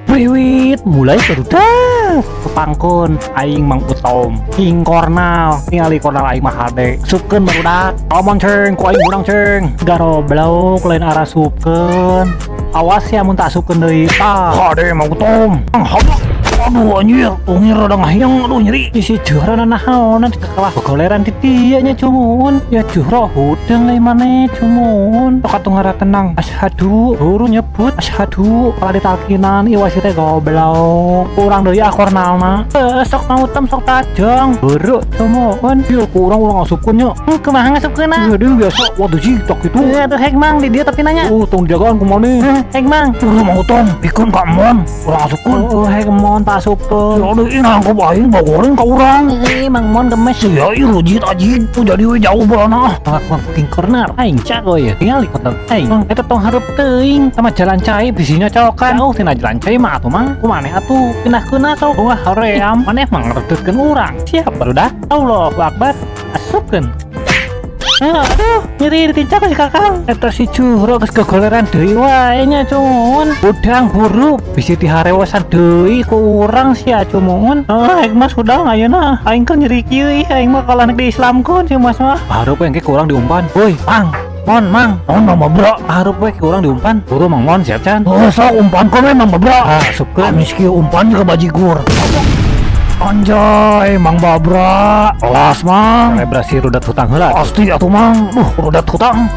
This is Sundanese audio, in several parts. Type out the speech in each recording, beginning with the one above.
Priwit mulai barudak kepangkon aing Mang Utom king kornal ningali kornal aing mah hade supkeun barudak omong ceng ku aing urang ceng garoblok lain arah supkeun awas ya mun tak asupkeun deui tah Hade Mang Utom. Haba. Aduh anjir, tungir rada ngahiang, aduh nyeri. Isi juara naon kalah goleran di dia nya cumun ya juara hudang lain mana cumun tok atuh ngara tenang asyhadu buru nyebut asyhadu kalau ditalkinan ieu wasit teh goblok urang deui ah kornalna sok mau tem sok tajong buru cumun Ieu ku urang urang asupkeun nya. Kumaha ngasupkeunna? Iya dia biasa waduh jig tak kitu. Atuh hek mang di dia tapi nanya. Tong dijagaan ku maneh. Hek mang. Urang Mang Utom, pikeun ka Mon, urang asupkeun. Oh, hek mon tak asupkeun. Aduh, ini nangkep aing bagoreng ka urang. Ih, Mang Mon gemes. Ya, ih rujit anjing. Tuh jadi we jauh bolana. Pengakuan fucking corner aing cago ya tinggal di kota aing mang eta tong hareup teuing sama jalan cai bisinya cokan jauh tina jalan cai mah atuh mang kumaneh atuh pindahkeun sok wah hoream maneh mah ngeredutkeun urang siap barudak Allahu akbar asupkeun. Aduh, nyeri ditincak si kakang. Eta si Juhro geus kegoleran deui wae nya cumun. Udang buru bisi diharewosan deui ku urang sia cumun. Ah, aing mah sudah ayeuna. Aing keur nyeri kieu ih, aing mah kalah nek diislamkeun si Mas mah. Baru we engke ku urang diumpan. Woi, Mang. Mon, Mang. Mon Mang Babra. Hareup we ku urang diumpan. Buru Mang Mon siap can. Oh, sok umpankeun we Mang Babra. Ah, asupkeun. Amis kieu umpan ke bajigur. Anjay, Mang Babra. Kelas, Mang. Selebrasi rudat hutang heula. Pasti atuh, Mang. Rudat hutang.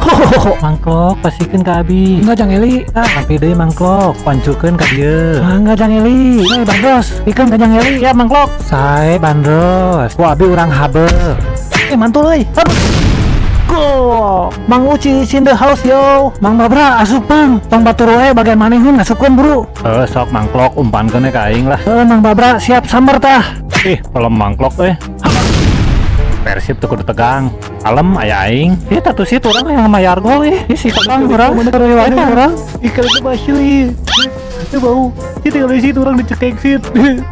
Mangklok pasikeun ka abi. Enggak Jang Eli. Ah, sampai deui Mangklok, pancukeun ka dieu. Enggak Jang Eli. Hei, Bandros, pikeun ka Jang Eli. Ya Mangklok. Sae Bandros. Ku abi urang habe. Mantul euy. Go. Mang Uci is in the house yo. Mang Babra asup Mang. Tong batur wae bagian maneheun asupkeun buru. Sok Mangklok umpankeun ka aing lah. Mang Babra siap samber tah. Ih, pelem Mangklok euy. Persib tuh kudu tegang. Alem aya aing. Ih, tatu sih urang yang mayar gol ih. Ih, si kakang urang. Bener urang. Ih, kalau itu ih. Itu bau. Ih, tinggal di situ orang dicekek sit.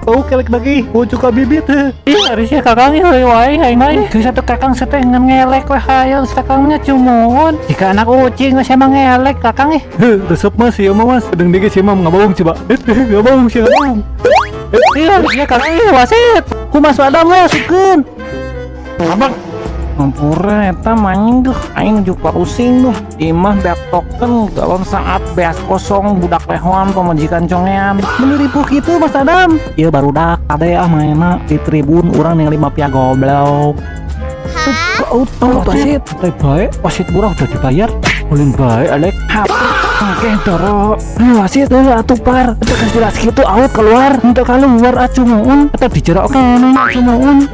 Bau kelek lagi. Bau cuka bibit. Ih, harusnya kakang ih wae aing mah. Geus satu kakang seteh ngan ngelek we hayo kakangnya cumun. Jika anak ucing geus emang ngelek kakang ih. Resep mas ieu mah mas. Sedeng deui sih mah ngabaung coba. Ngabaung sih ngabaung. Ih, harusnya kakang ih wasit. Kumas wadam we asupkeun. Abang Ampura eta maning duh aing nuju pusing duh imah beak token galon saat beas kosong budak lehoan pamajikan congean meuni ripuh kitu Mas Adam ieu barudak kade ah maena di tribun urang ningali mafia goblok. Out wasit. Teh bae wasit murah udah dibayar. Ulin bae alek. Oke, doro. Wasit atuh par. Eta geus jelas kitu out keluar. Henteu keluar acumuun eta dijerok keneh acumuun.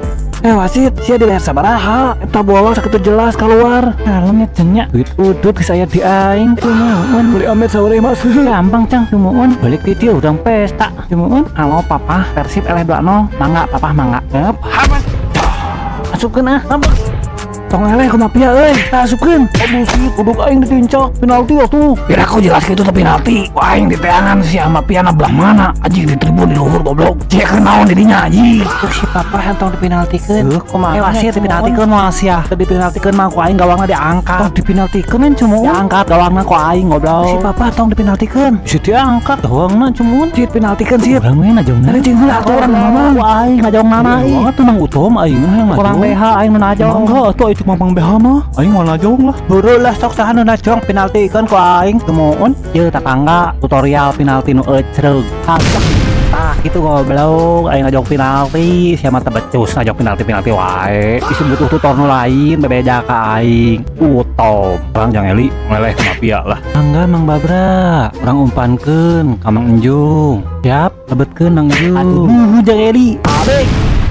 Wasit, sia di leher sabaraha? Eta bola sakitu jelas keluar. Kalem nya jenyak. Duit udut geus aya di aing. Cumuun beli amet sore mas. Gampang cang cumuun. Balik di dia urang pesta. Cumuun. Halo papa, Persib eleh 2-0. Mangga papa mangga. Hep. Asupkeun ah. Tong eleh ku mafia euy. Asupkeun. Aduh sih, kuduk aing ditincak penalti atuh. Kira aku jelas kitu teh penalti. Wah aing diteangan si mafia na belah mana? Anjing di tribun di luhur goblok. Cek naon di dinya anjing. Tuh si papa yang tong dipinaltikeun. Heuh, kumaha? Wasit dipinaltikeun moal sia. Teu dipinaltikeun mah ku aing gawangna diangkat. Tong dipinaltikeun kan cumuun. Diangkat gawangna ku aing goblok. Si papa tong dipinaltikeun. Bisa diangkat gawangna cumuun. Sit penaltikeun sit. Urang we najongna. Ari jeung heula atuh urang ngomong. Ku aing najongna ih. Atuh Mang Utom aing mah yang Kurang BH aing nu najong. Mangga atuh itu Mang BH mah. Aing mah najong lah. Buru lah sok saha nu najong penaltikeun ku aing cumuun. Ieu tatangga tutorial penalti nu ecreug. Tah gitu goblok aing ngajong penalti sia mah teu becus ngajong penalti-penalti wae. Isi butuh tutor nu lain bebeja ka aing. Utom. Urang Jang Eli ngeleh ke mafia lah. Mangga Mang Babra, urang umpankeun ka Mang Enjung. Siap, lebetkeun Mang Enjung. Aduh, Jang Eli. Abek.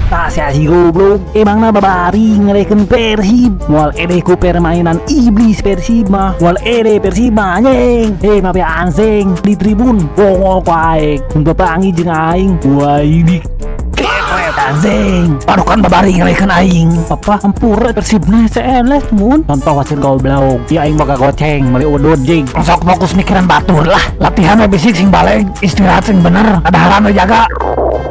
Tah sia si goblok, emangna babari ngelehkeun Persib. Moal edeh ku permainan iblis Persib mah. Moal edeh Persib mah anjing. Mafia anjing di tribun bongol ku aing. Mun bapangi jeung aing. Wah ini kepret anjing. Aduh kan babari ngelehkeun aing. Papa hampura Persibna CLS mun. Contoh wasit goblok. Ieu aing boga goceng meuli udud jing. Sok fokus mikiran batur lah. Latihan we bisik sing baleg, istirahat sing bener, kadaharan we jaga.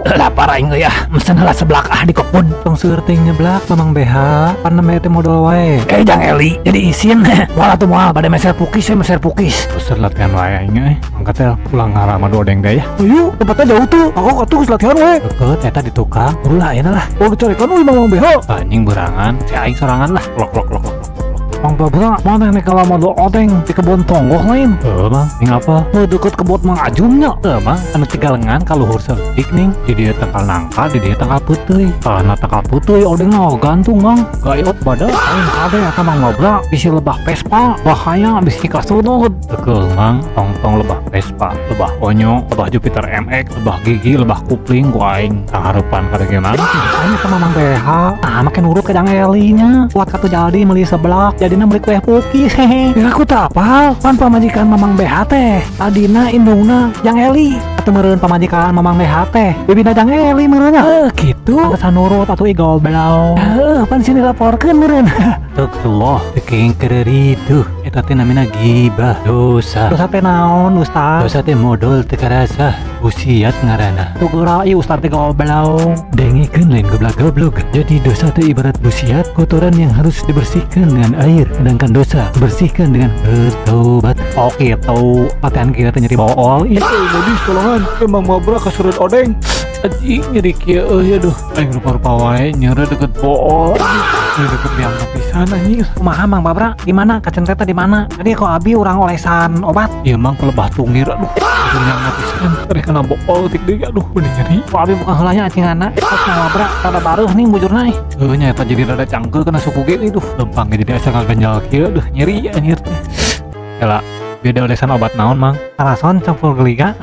Lapar aing euy ah, mesen heula seblak ah di Kopud. Tong seueur teuing nyeblak, Mamang BH, pan nembe teh modal wae. Eh, Jang Eli, jadi isin. Moal atuh moal, bade meser pukis we, meser pukis. Terus latihan wae aing euy. Mangkat tel pulang ngaramadu odeng teh ya. Ayo, tempatnya jauh tuh. Aku atuh geus latihan we. Deket eta di tukang. Ulah ayeuna lah. Oh, dicarikan euy Mamang BH. Anjing berangan, si aing sorangan lah. Lok lok lok lok. Lok. Mang Babra, mana nek ngalamadu odeng di kebon tonggoh lain? Heuh, Mang, ning apa? Nu deket kebon Mang Ajumnya. Heuh, Mang, anu tigalengan ka luhur saeutik ning. Di dieu tangkal nangka, di dieu tangkal peuteuy. Tah tangkal peuteuy odeng gantung, Mang. Gayot badak. Aing kade eta Mang Babra bisi lebah Vespa, bahaya bisi kasudut. Betul, Mang, tong-tong lebah Vespa, lebah onyo, lebah Jupiter MX, lebah gigi, lebah kupling, ku aing kaharepan kada ge, Mang. Aing eta Mamang BH, nah make nurut ke Jang Eli nya. Kuat katu jadi meuli seblak, jadina meuli kue pukis hehe. Biar aku tak apal, pan pamajikan Mamang BH teh tadina indungna Jang Eli. Atuh meureun pamajikan Mamang BH teh bibina Jang Eli meureun nya. Eh, gitu. Pantesan nurut atuh, ih goblok. Heeh, pan sini laporkeun meureun. Astagfirullah, teuing itu eta teh namina gibah, dosa. Dosa teh naon, Ustaz? Dosa teh modol teu karasa, busiat ngaranna. Tuh geura ieu Ustaz teh goblok. Dengekeun, lain goblok-goblok. Jadi dosa teh ibarat busiat, kotoran yang harus dibersihkan dengan air, sedangkan dosa bersihkan dengan bertobat. Oh gitu, latihan kita teh nyeri bool. Ih, Modis tolongan, emang mabrak kasurat odeng. Anjing nyeri kieu euy, aduh. Aing rupa-rupa wae nyeri deket bool. Ini deket biang pisan anjing. Kumaha Mang Babra? Di mana? Kacentretna di mana? Tadi kok abi urang olesan obat. Ieu mang kelebah tungir, aduh. Aduh, yang pisan. Rek kana bool tik deui, aduh, bener nyeri. Kok abi bukan heulanya acinganna. Pas Mang Babra rada baruh nih bujurna ih. Heuh nya eta jadi rada cangkeul kana suku ge aduh. Lempang ge jadi asa ngaganjal kieu, aduh, nyeri anjir teh. Kela, beda olesan obat naon, Mang? Tarason campur geliga.